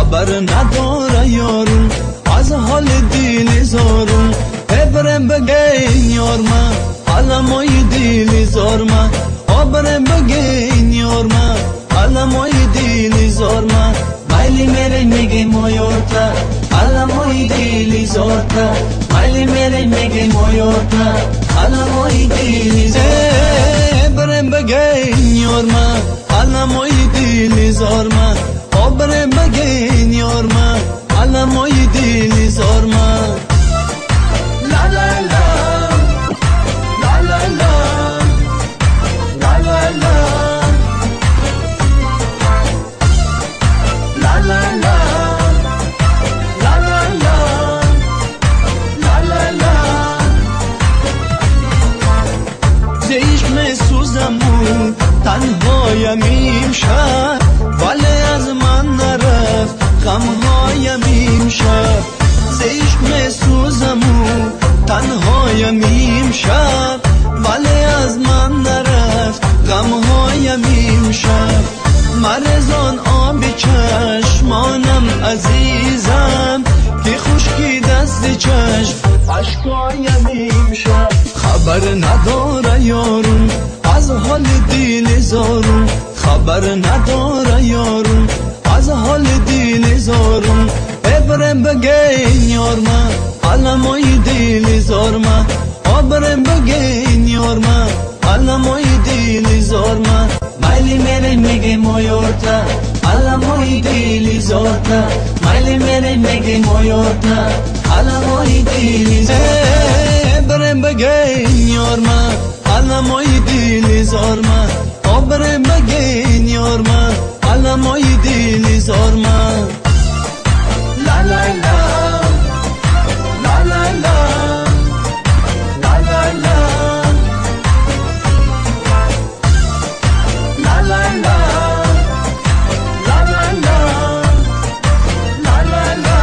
خبر نداره یارم از حال دل زارم ابرم بگین یارما علمای دل زارما ابرم بگین یارما علمای دل زارما майли мере меге моёрта аламои дили зорта майли мере меге моёрта аламои дили зорта ابرم بگین یارما علمای دل زارما ابرم بگین یارما علمای دل زارما لا لا لا لا لا لا لا لا لا لا لا لا لا لا لا لا لا لا زیش مسوزمون تنهایم امشب ولی از من نرفت غمهایم امشب زیش مسوزمون تنهایم امشب ولی از من نرفت غمهایم امشب مرزان آب چشمانم عزیزم که خشکی دست چشم اشکایم امشب خبر نداره یارم از حال دل زارم خبر نداره یارم از حال دل زارم ابرم بگین یارما علمای دل زارما ابرم بگین یارما علمای دل زارما майли мере меге моёрта аламои дили зорта майли мере меге моёрта аламои дили зорта ابرم بگین یارما علمای دل زارما ابرم بگین یارما علمای دل زارما لا لا لا لا لا لا لا لا لا لا لا لا لا لا لا لا لا لا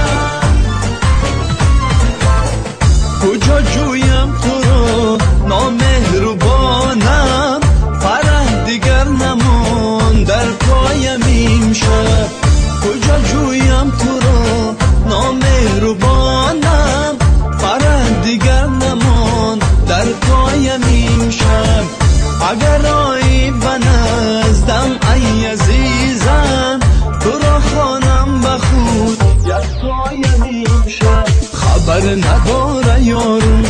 کجا جویم تو رو نامهربانم فرح دیگر نمون در پایم امشب کجا جویم تو رو نامهربانم فرح دیگر نمون در پایم امشب اگر آیی به نزدم ای عزیزم تو را خوانم به خود یک پایم امشب خبر نداره یارم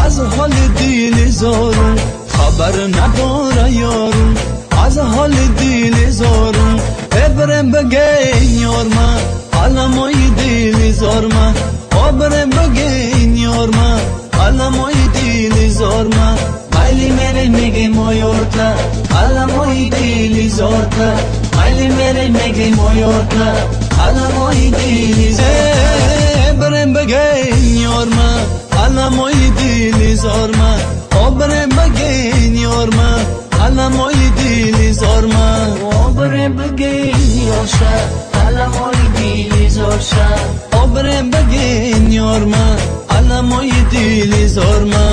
از حال دل زارم خبر نداره یارم از حال دل زارم ابرم بگین یارما علمای دل زارما ابرم بگین یارما علمای دل زارما майли мере меге моёрта аламои дили зорта майли мере меге моёрта аламои дили зорта ابرم بگین یارما علمای دل زارما ابرم بگین یارما علمای دل زارما ابرم بگین یارша аламои дили зорша ابرم بگین یارما علمای دل زارما.